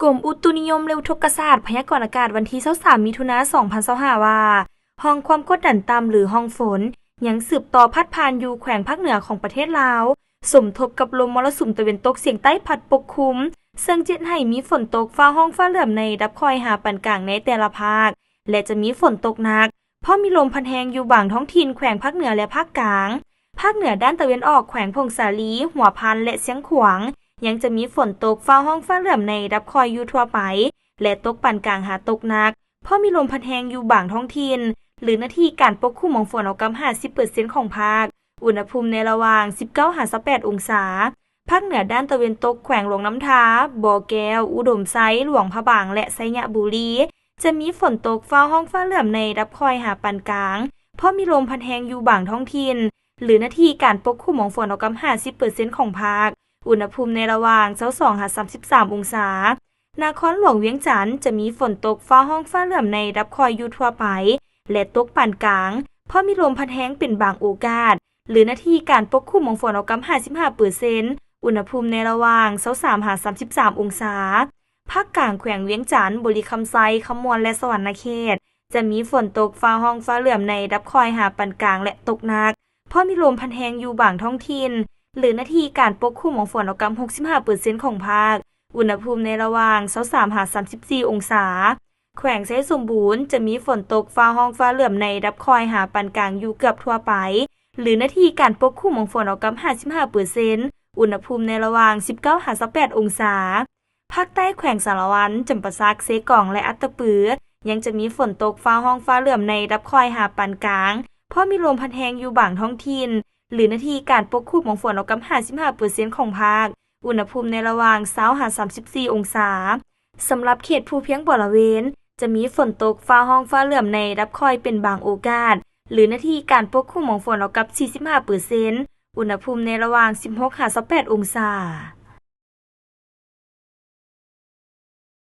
ກົມອຸຕຸນິຍົມ ແລະ ອຸທົກກະສາດ ພະຍາກອນອາກາດວັນທີຊາວສາມ ມິຖຸນາ ສອງພັນຊາວຫ້າ ວ່າ ຮ່ອງຄວາມກົດດັນຕ່ຳ ຫຼື ຮ່ອງຝົນ ຍັງສືບຕໍ່ພັດຜ່ານຢູ່ແຂວງພາກເໜືອຂອງປະເທດລາວ, ສົມທົບກັບລົມມໍລະສຸມຕາເວັນຕົກສຽງໃຕ້ພັດປົກຄຸມ, ເຊິ່ງຈະເຮັດໃຫ້ມີຝົນຕົກຟ້າຮ້ອງຟ້າເຫຼື້ອມໃນລະດັບຄ່ອຍຫາປານກາງໃນແຕ່ລະພາກ ແລະ ຈະມີຝົນຕົກໜັກ, ພ້ອມມີລົມພັດແຮງຢູ່ບາງທ້ອງຖິ່ນແຂວງພາກເໜືອ ແລະ ພາກກາງ. ພາກເໜືອດ້ານຕາເວັນອອກ ແຂວງຜົ້ງສາລີ, ຫົວພັນ ແລະ ຊຽງຂວາງ ຍັງຈະມີຝົນຕົກຟ້າຮ້ອງຟ້າເຫຼື້ອມໃນລະດັບຄ່ອຍຢູ່ທົ່ວໄປ ແລະ ຕົກປານກາງຫາຕົກໜັກ, ພ້ອມມີລົມພັດແຮງຢູ່ບາງທ້ອງຖິ່ນ ຫຼື ເນື້ອທີ່ການປົກຄຸມຂອງຝົນເທົ່າກັບຫ້າສິບເປີເຊັນຂອງພາກ, ອຸນຫະພູມໃນລະຫວ່າງສິບເກົ້າຫາຊາວແປດອົງສາ. ພາກເໜືອດ້ານຕາເວັນຕົກ ແຂວງຫຼວງນ້ຳທາ, ບໍ່ແກ້ວ, ອຸດົມໄຊ, ຫຼວງພະບາງ ແລະ ໄຊຍະບູລີ ຈະມີຝົນຕົກຟ້າຮ້ອງຟ້າເຫຼື້ອມໃນລະດັບຄ່ອຍຫາປານກາງ, ພ້ອມມີລົມພັດແຮງຢູ່ບາງທ້ອງຖິ່ນ ຫຼື ເນື້ອທີ່ການປົກຄຸມຂອງຝົນເທົ່າກັບຫ້າສິບເປີເຊັນຂອງພາກ, ອຸນຫະພູມໃນລະຫວ່າງຊາວສອງຫາສາມສິບສາມອົງສາ. ນະຄອນຫຼວງວຽງຈັນ ຈະມີຝົນຕົກຟ້າຮ້ອງຟ້າເຫຼື້ອມໃນລະດັບຄ່ອຍຢູ່ທົ່ວໄປ ແລະ ຕົກປານກາງ, ພ້ອມມີລົມພັດແຮງເປັນບາງໂອກາດ, ຫຼື ເນື້ອທີ່ການປົກຄຸມຂອງຝົນເທົ່າກັບຫ້າສິບຫ້າເປີເຊັນ, ອຸນຫະພູມໃນລະຫວ່າງຊາວສາມຫາສາມສິບສາມອົງສາ. ພາກກາງ ແຂວງວຽງຈັນ, ບໍລິຄຳໄຊ, ຄຳມ່ວນ ແລະ ສະຫວັນນະເຂດ ຈະມີຝົນຕົກຟ້າຮ້ອງຟ້າເຫຼື້ອມໃນລະດັບຄ່ອຍຫາປານກາງ ແລະ ຕົກໜັກ, ພ້ອມມີລົມພັດແຮງຢູ່ບາງທ້ອງຖິ່ນ ຫຼື ເນື້ອທີ່ການປົກຄຸມຂອງຝົນເທົ່າກັບຫົກສິບຫ້າເປີເຊັນຂອງພາກ, ອຸນຫະພູມໃນລະຫວ່າງຊາວສາມຫາສາມສິບສີ່ອົງສາ. ແຂວງໄຊສົມບູນ ຈະມີຝົນຕົກຟ້າຮ້ອງຟ້າເຫຼື້ອມໃນລະດັບຄ່ອຍຫາປານກາງຢູ່ເກືອບທົ່ວໄປ ຫຼື ເນື້ອທີ່ການປົກຄຸມຂອງຝົນເທົ່າກັບຫ້າສິບຫ້າເປີເຊັນ, ອຸນຫະພູມໃນລະຫວ່າງສິບເກົ້າຫາຊາວແປດອົງສາ. ພາກໃຕ້ ແຂວງສາລະວັນ, ຈຳປາສັກ, ເຊກອງ ແລະ ອັດຕະປື ຍັງຈະມີຝົນຕົກຟ້າຮ້ອງຟ້າເຫຼື້ອມໃນລະດັບຄ່ອຍຫາປານກາງ, ພ້ອມມີລົມພັດແຮງຢູ່ບາງທ້ອງຖິ່ນ ຫຼື ເນື້ອທີ່ການປົກຄຸມຂອງຝົນເທົ່າກັບຫ້າສິບຫ້າເປີເຊັນຂອງພາກ, ອຸນຫະພູມໃນລະຫວ່າງຊາວຫາສາມສິບສີ່ອົງສາ. ສຳລັບເຂດພູພຽງບໍລະເວນ ຈະມີຝົນຕົກຟ້າຮ້ອງຟ້າເຫຼື້ອມໃນລະດັບຄ່ອຍເປັນບາງໂອກາດ ຫຼື ເນື້ອທີ່ການປົກຄຸມຂອງຝົນເທົ່າກັບສີ່ສິບຫ້າເປີເຊັນ, ອຸນຫະພູມໃນລະຫວ່າງສິບຫົກຫາຊາວແປດອົງສາ.